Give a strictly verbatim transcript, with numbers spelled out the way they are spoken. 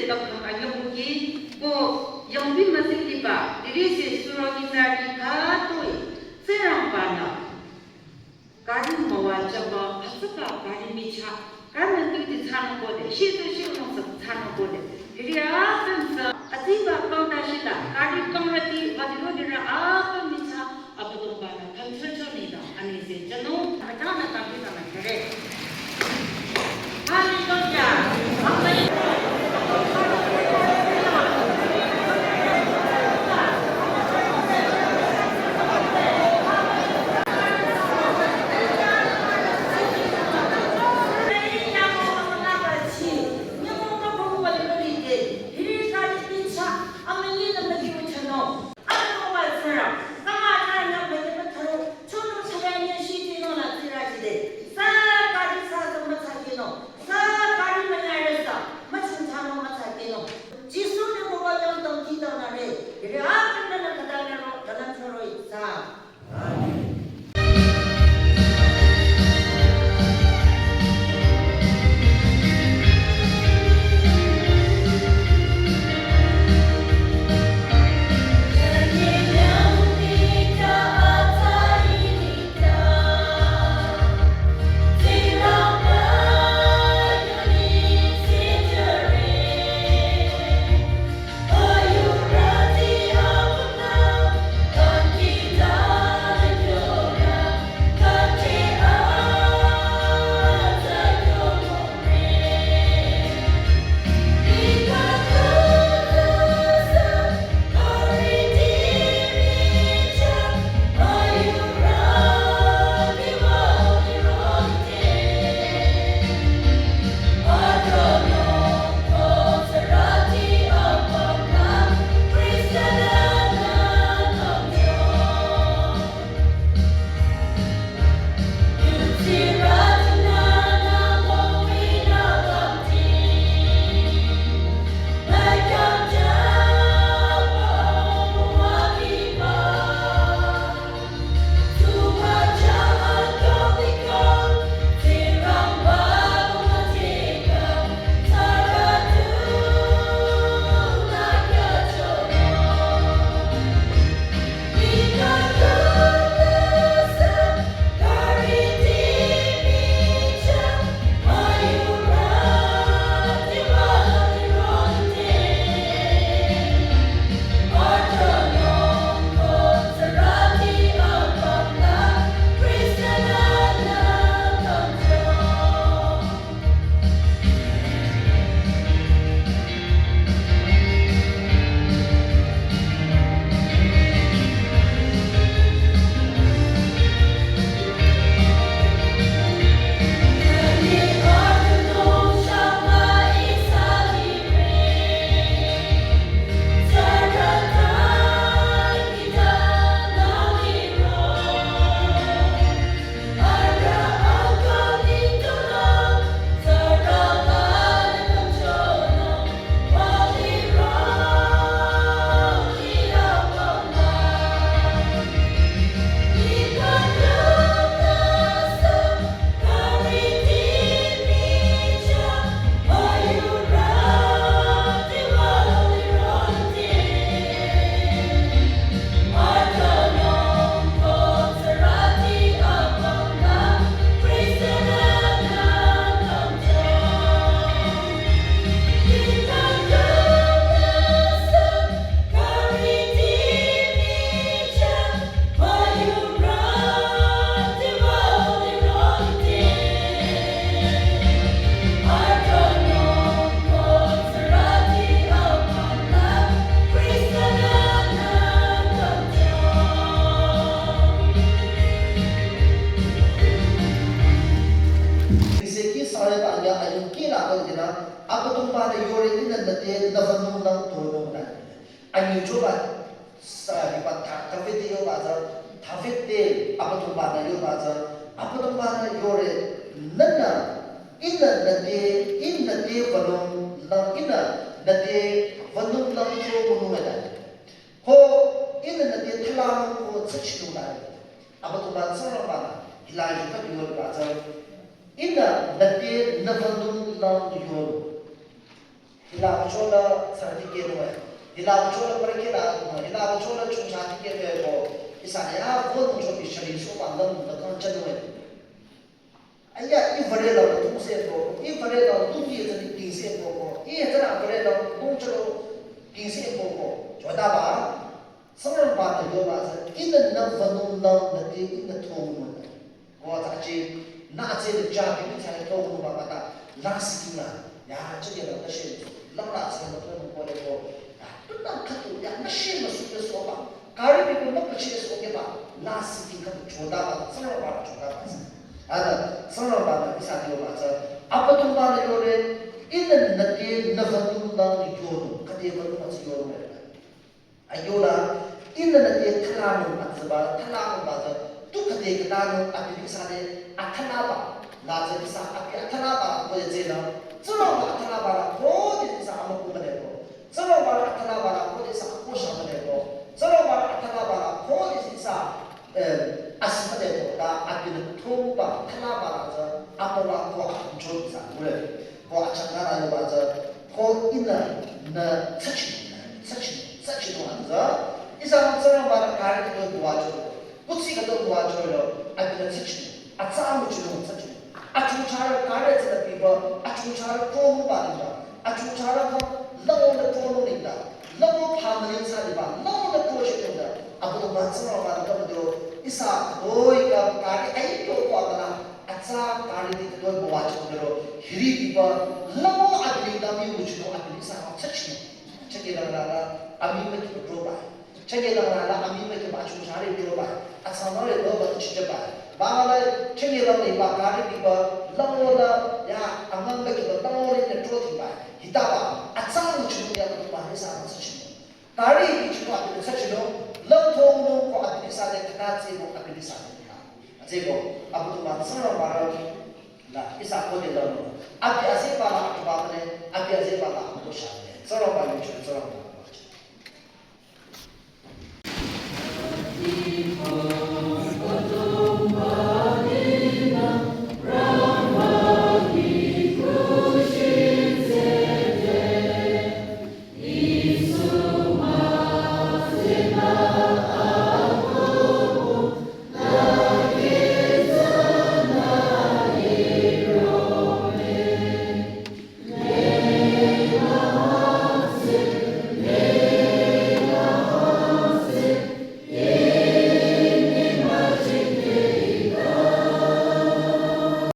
Lüpkhang anyübuki, ko yangbi müsing liba, dirisi suro nyitsarü khütoi, Tsingrangba-nü gari müwajüba, asüba gari michah, gari nengdingti thsanung kode, shitu shiunung sü thsanung kode. Hiri apüm sü, aziba kangta shila, gari kangrüti, vadirodirü apüm michah, Abüdongba-nü khümchonchonü nengdang, anengse jünung, athanü kangki tanü kere. Hallelujah. Amen. Iseki sare ta anya ayung kina kang jina, Abüdongba-nü yore ihnü nüte nüwünung nang tonung nü. Anyi choba sa hiba ta, David te yoba tsü, David te Abüdongba-nü yoba tsü, Abüdongba-nü yore nühnü, ihnü nüte, ihnü nüte wünung nang, ihnü nüte wünung nang tonung nü. Ko ihnü nüte thalanung ko tsüchinung nü. Abüdongba Tsingrangba-nü hila yuka yoba tsü, ihnü nüte nüwünung nang yo. Hila bachola sarati ke noe. Hila bachola parake la noe. Hila bachola chungcha ke noe ko. Ihsa ya vo nung cho bi shari so ba lam da kan cha noe. Aya, i vare la tung se ko. I vare la tung ye zani king se ko ko. I zara vare la tung cho king se ko ko. Choda ba. Sara ba da yo ba sa. Ina na vanung la na te ina thong mo. Ko ta ce, na ce da ja bi ta thong mo ba ba ta. La si king la. Ya, ce ke la ta she. La la sa la thong mo ko le ko. Ya, tu na ka tu ya na she ma su ke so ba. Kari bi ko na ka che so ke ba. La si king ka choda ba. Sara ba choda ba sa. Ada, sara ba na isa yo ba sa. Apa tu ba na yo le. Ina na te na vanung la yo no. Ka te vanung ma yo no. Ayola, ina na te thalanung atsüba, thalanung ba tsü, tu kate katanung abi ihsa te athalaba, la tsü ihsa abi athalaba ko ye tsena, tsülo ba athalaba la ko ye ihsa ama ko mane ko, tsülo ba athalaba la ko ye ihsa ko sha mane ko, tsülo ba athalaba la ko ye ihsa, eh, as mane ko, ta abi na thongba athalaba la tsü, ama wa ko a control ihsa, mure, ko achang na la yo ba tsü, Ko ina na tsachi, tsachi, tsachi no anza. Ihsa ma tsara ba la kari kato buwa cho. Kutsi kato buwa cho lo, abi na tsachi. Atsa mu chi no tsachi. Achungchara kari atsa da biba, achungchara ko mu ba ni ba. Achungchara ko lawo na ko no ni da. Lawo pa ma ni sa ni ba, lawo na ko shi ni da. Abu to ba tsara ba la ka do. Ihsa koi ka kari ai to ko ba la. Atsa kari ni kato buwa cho lo. Hiri biba, lawo abi ni da mi mu chi no abi ni sa tsachi. Chake la la la, ami me ki tro ba. Chake la la la, ami me ki ba chu chare tro ba. Atsa na le lo ba chi ba. Ba la, chake la le ba kari bi ba, la wo la, ya, amang me ki ba, la wo le ne tro ti ba. Hita ba, atsa mu chu ya ba ni sa sa chi. Kari bi chu ba ni sa chi no, la to no ko abi ni sa le ka ta tse no abi ni sa le ka. Atse ko, abu to ba sa ba la. La, ihsa ko de la no. Abi aze ba la, abi ba ne, abi aze ba la, abi ko sha ne. Tsara ba yu chu, tsara ba.